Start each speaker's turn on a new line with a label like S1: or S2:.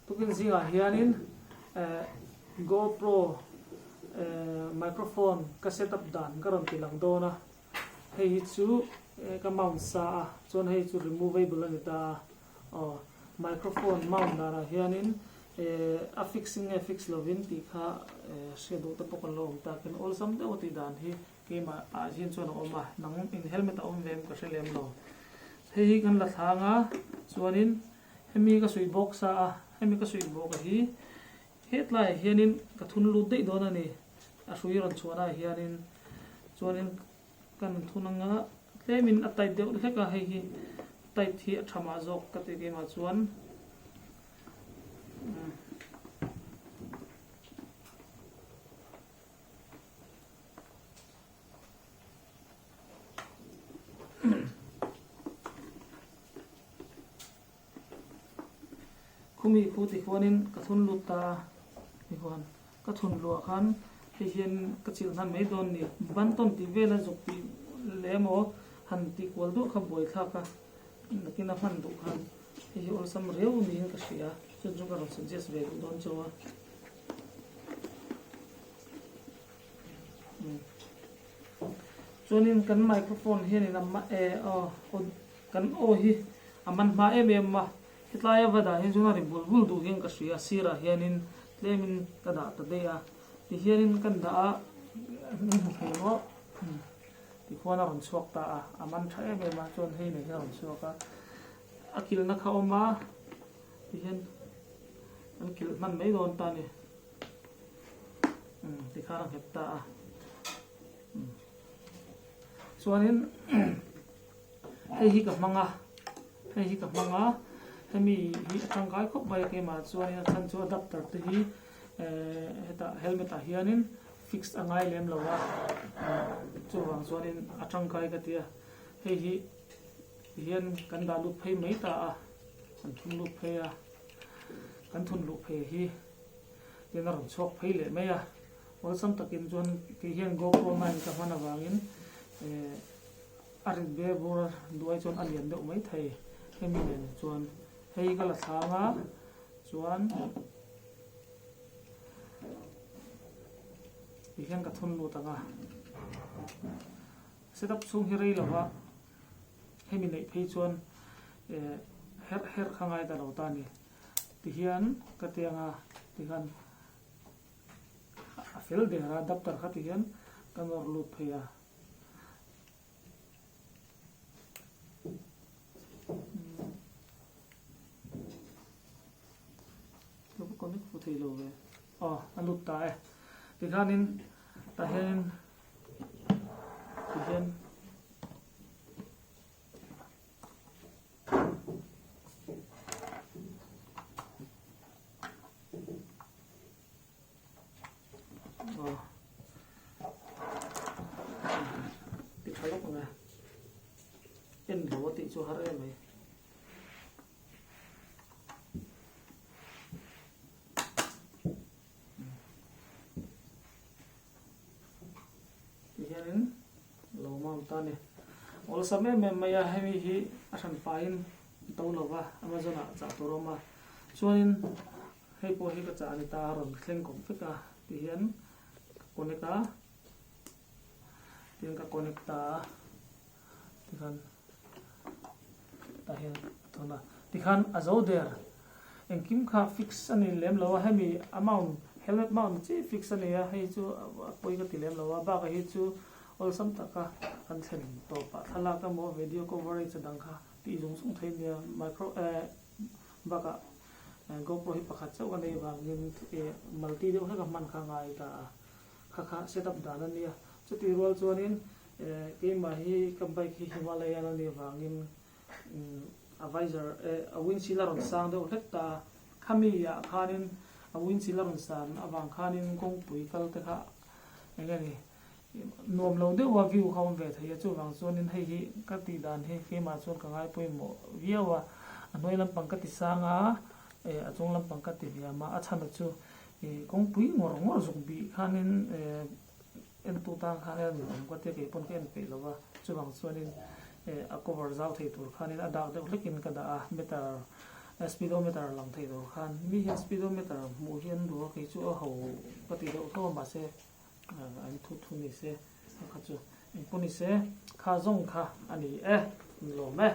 S1: Tukin zingah hianin eh GoPro eh microphone ka set up dan ka rawn ti lang dawn a, hei hi chu ka mount sa a, chuan hei chu removable a ni ta a, aw microphone mount danah hianin eh a fixing nge fix lovin tih kha eh hriat duh te pawh kan lo awm ta, kan awlsam deuh a tih dan hi keimah ah hian chuan a awm a, nang in helmet a awm ve em ka hre lem lo. Hei hi kan la thlang a, chuanin Hemi ka suih bawk sa a, hemi ka suih bawk a hi hetlaiah hianin ka thun lut daih dawn a ni. A hrui rawn chhuahnaah hianin chuanin kan thun anga tlemin a tight deuh hlek a, hei hi tight hi a tha mah zawk ka ti keimah chuan. Khumi khu ti khuanin ka thun lut ta a ni khuan ka thun luah khan hei hian ka chilh hnan mai dawn ni. Ban tawn tih vela zuk tih leh emaw han tih kual duah kha buai thlak a, nakin a hman duh khan hei hi awlsam riau niin ka hria, chuan chu ka rawn suggest ve duh dawn chauh a. Chuanin kan microphone hianin a aw kan aw hi a man hma em em a, hetlai a va dah hian chuan a ri bul bul duh hian ka hria, sirah hianin tlemin ka dah ta daih a, tihianin kan dah a min hmu thei maw tikhuan a rawn chhuak ta a, a man tha em em a, chuan hei nei hi a rawn chhuak a, a kilhna kha a awm a, tihian an kilh hman mai dawn ta a ni. Tikhan a nghet ta a. Chuanin hei hi ka hmang a, hei hi ka hmang a, hemi hi a tangkai khawp mai a keimah chuanin a chhan chu adapter te hi hetah helmet ah hianin fix a ngai lem lo a, chuvang chuanin a tangkai ka ti a, hei hi tihian kan dah lut phei mai ta a, kan thun lut phei a, kan thun luh phei hi. Tin a rawn chhuak phei leh mai a, awlsam takin chuan kei hian GoPro 9 ka hman avangin eh a rit ber bur duai chuan a lian deuh mai thei hemi nen chuan hei ka la thlang a chuan ti hian ka thun lut ang a setup chhung hi rei lova hemi neih phei chuan eh herh herh kha ngai ta lo ta a ni. Tihian ka ti anga tikhan a fel der a adapter kha tihian ka nawr lut phei a. Lo va connect fu thei lo ve. Aw a lut ta e. Tikhanin tah hianin tihian. Ti tha lawk ang e. En lo a tih chu har em mai. Tihianin lo mount ta a ni. Awlsam em em mai a, hemi hi a hran pahin a to lo va, Amazon ah chah tur a awm a. Chuanin hei pawh hi ka chah a ni ta, a rawn thleng kawp vek a, tihian ka connect a, tihian ka connect ta a, tikhan tah hian a thawn a, tikhan a zo der. Engkim kha fix a ni lem lo a, hemi a mount helmet mount chi fix a ni a, hei chu a pawi ka ti lem lo a, bakah hi chu awlsam taka kan thlen tawpah thlalak emaw video coverage a dang kha tih zung zung thei nia, micro eh bakah GoPro hi pakhat chauh a nei vangin eh multi deuh hlek a hman kha a ngai ta a, kha kha set up dan a nia, chutih rual chuanin eh keimah hi ka bike hi Himalayan a nih vangin A visor eh a windshield a rawn sang deuh hlek ta a, khami ah khanin a windshield a rawn san avang khanin kawngpui kal te kha eng nge ni nuam lo deuh a view kha awm ve thei a, chuvang chuanin hei hi ka tih dan hi keimah chuan ka ngai pawimawh viau a, a hnuai lampang ka ti sang a eh a chung lampang ka ti hniam a, a chhan chu ih kawngpui ngawr ngawr zuk bih khanin eh. Entu tan khan en awm ka tia kei pawn ka en peih lo va, chuvang chuanin eh a cover zau thei tur khanin a dak deuh hlekin ka dah a, meter Speedometer lang thei tur khan mi hian speedometer hmuh hi an duh a, kei chu a ho ka ti deuh tho a mahse an thu thu ni se a kha chu engpawh ni se kha zawng kha a ni e, an lawm e.